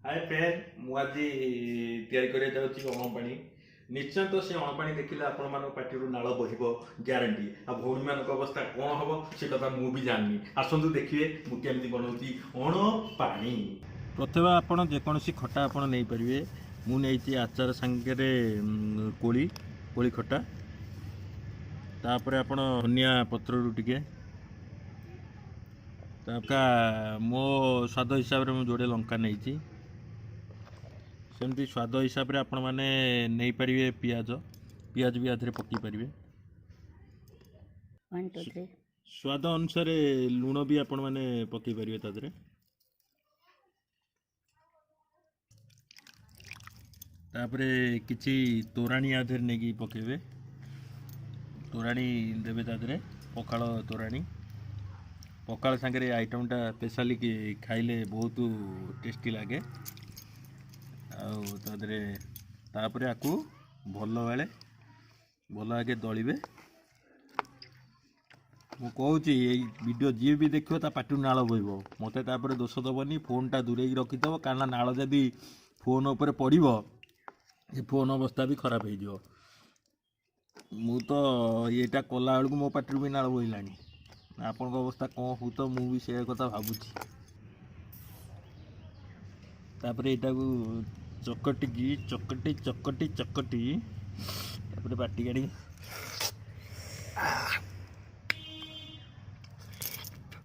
ହାଏ friend, ମୁଁ ଆଜି ତିଆରି କରିବାକୁ ଯାଉଛି ଅଣପାଣି। ନିଶ୍ଚୟ ତ ସେ ଅଣପାଣି ଦେଖିଲେ ଆପଣମାନଙ୍କ ପାଟିରୁ ନାଳ ବହିବ, ଗ୍ୟାରେଣ୍ଟି। ଆଉ ଭଉଣୀମାନଙ୍କ ଅବସ୍ଥା କ'ଣ ହେବ ସେ କଥା ମୁଁ ବି ଜାଣିନି। ଆସନ୍ତୁ ଦେଖିବେ ମୁଁ କେମିତି ବନାଉଛି ଅଣପାଣି। ପ୍ରଥମେ ଆପଣ ଯେକୌଣସି ଖଟା ଆପଣ ନେଇପାରିବେ। ମୁଁ ନେଇଛି ଆଚାର ସାଙ୍ଗରେ କୋଳି କୋଳି ଖଟା। ତାପରେ ଆପଣ ଧନିଆ ପତ୍ରରୁ ଟିକେ, ତାପରେ ମୋ ସ୍ୱାଦ ହିସାବରେ ମୁଁ ଯୋଡ଼େ ଲଙ୍କା ନେଇଛି। ସେମିତି ସ୍ୱାଦ ହିସାବରେ ଆପଣମାନେ ନେଇପାରିବେ ପିଆଜ, ପିଆଜ ବି ଆ ଦେହରେ ପକାଇ ପାରିବେ। 1, 2, 3। ସ୍ୱାଦ ଅନୁସାରେ ଲୁଣ ବି ଆପଣମାନେ ପକାଇ ପାରିବେ ତା ଦେହରେ। ତାପରେ କିଛି ତୋରାଣୀ ଆ ଦେହରେ ନେଇକି ପକାଇବେ। ତୋରାଣୀ ଦେବେ ତା ଦେହରେ, ପଖାଳ ତୋରାଣୀ। ପଖାଳ ସାଙ୍ଗରେ ଏ ଆଇଟମ୍ଟା ସ୍ପେଶାଲି ଖାଇଲେ ବହୁତ ଟେଷ୍ଟି ଲାଗେ। ଆଉ ତା ଦେହରେ ତାପରେ ଆକୁ ଭଲ ବେଳେ ଭଲ ଆଗେ ଦଳିବେ। ମୁଁ କହୁଛି, ଏଇ ଭିଡ଼ିଓ ଯିଏ ବି ଦେଖିବ ତା ପାଟିରୁ ନାଳ ବୋହିବ। ମୋତେ ତାପରେ ଦୋଷ ଦେବନି। ଫୋନ୍ଟା ଦୂରେଇକି ରଖିଦେବ, କାରଣ ନାଳ ଯଦି ଫୋନ୍ ଉପରେ ପଡ଼ିବ ଏ ଫୋନ୍ ଅବସ୍ଥା ବି ଖରାପ ହେଇଯିବ। ମୁଁ ତ ଏଇଟା କଲା ବେଳକୁ ମୋ ପାଟିରୁ ବି ନାଳ ବୋହିଲାଣି, ଆପଣଙ୍କ ଅବସ୍ଥା କ'ଣ ହେଉଥିବ ମୁଁ ବି ସେ କଥା ଭାବୁଛି। ତାପରେ ଏଇଟାକୁ ଚକଟିକି, ଚକଟି ଚକଟି ଚକଟି, ତାପରେ ପାଟି କାଢ଼ି